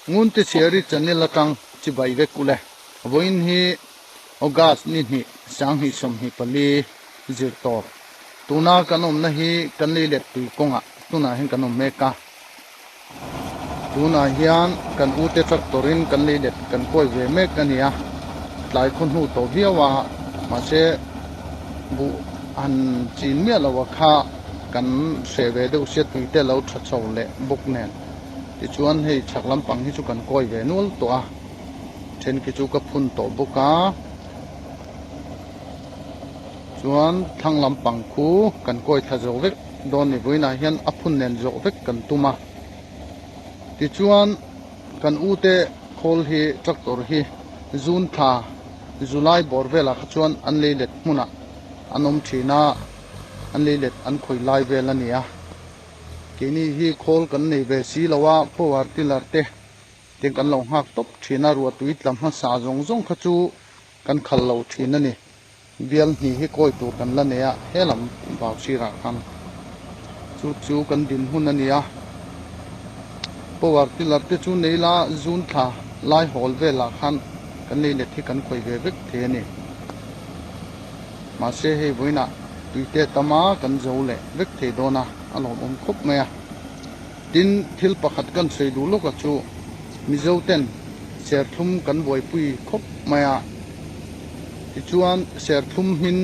Ngunte Chhiari channel atang chibai vek ule. Vawiin hi August ni hnih 2024 zir tawp. Tuna kan awmna hi kan lei let tui kawngah tunah hian kan awm mek a. Tunah hian kan ute tractor in kan lei let kan kawi ve mek a ni a, tlai khaw hnu tawh viau a, mahse buh han chin miah lo a kha kan hreh ve deuh sia tui te lo tha chho leh bawk nen. Tichuan hei chhak lampang hi chu kan kawi ve nual tawh a, then khi chu ka phun tawh bawk a, chuan thlang lampang khu kan kawi thla zo vek. Dawn ni vawiinah hian a phun nen zawh vek kan tum a, tichuan kan ute khawl hi tractor hi June thla July bawr velah kha chuan an lei let hmunah an awm thin a, an lei let an khawi lai vel a ni a, keini hi khawl kan nei ve si lo a, power tiller te te kan lo nghak tawp thin a, ruahtui tla hmasa zawng zawng kha chu kan khal lo thin a ni. Bial hnih hi kawi tur kan la nei a, he lam vau sirah khan chu chu kan dinhmun a ni a. Power tiller te chu nei la zun thla lai hawl velah khan kan lei let hi kan khawih ve vek thei a ni. Mahse hei vawiinah tuite tam a kan zo leh vek thei dawn a, a lawmawm khawp mai a. Tin, thil pakhat kan sawi duh lawk a chu Mizo ten serthlum kan buaipui khawp mai a. Tichuan serthlum hmin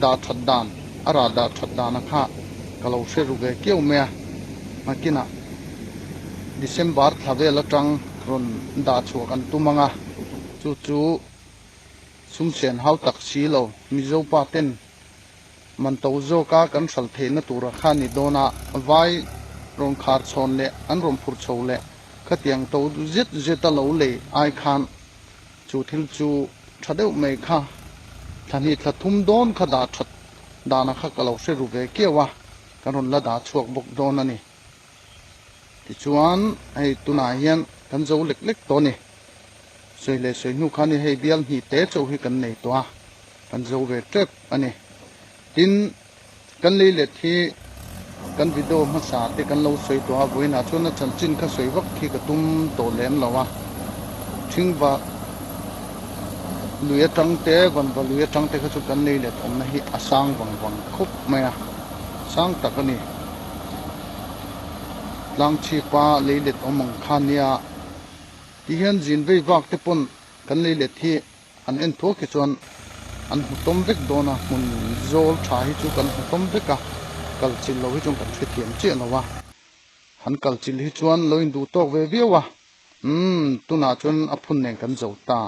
dah that dan, a rah dah that dana kha ka lo hre ru ve kiau mai a, nakinah December thla vel atang rawn dah chhuah kan tum ang a, chu chu sumsen hau tak si lo Mizo pa ten man to zawka kan hral theihna tura kha ni dawn a, vai rawn khar chhawn leh an rawn phur chho leh khatiang to zet zeta lo lei ai khan Chu thil chu tha deuh mai kha thla hnih thla thum dawn kha dah that dahna kha ka lo hre ru ve kiau a, kan rawn la dah chhuak bawk dawn a ni. Tichuan hei tunah hian kan zo lek lek tawh a ni. Sawi leh sawi hnu khan hei bial hnih te chauh hi kan nei tawh a, kan zo ve tep a ni. Tin, kan lei let hi kan video hmasa te kan lo sawi tawh a, vawiinah chuan a chanchin kha sawi vak khi ka tum tawh lem lo a. Thingva lui atang te, vanva lui atang te kha chu kan lei let awmna hi a sang vang vang khawp mai a, sang tak a ni. Tlangchhipa lei let awm ang kha nia tihian zin vei vak te pawn kan lei let hi An en thuak hi chuan an hmu tawm vek dawn a, hmun zawl tha hi chu kan hmu tawm vek a, kal chilh lo hi chuan kan hrethiam chiah lo a, han kal chilh hi chuan lo induh tawk ve viau a, umm tunah chuan a phun nen kan zo ta.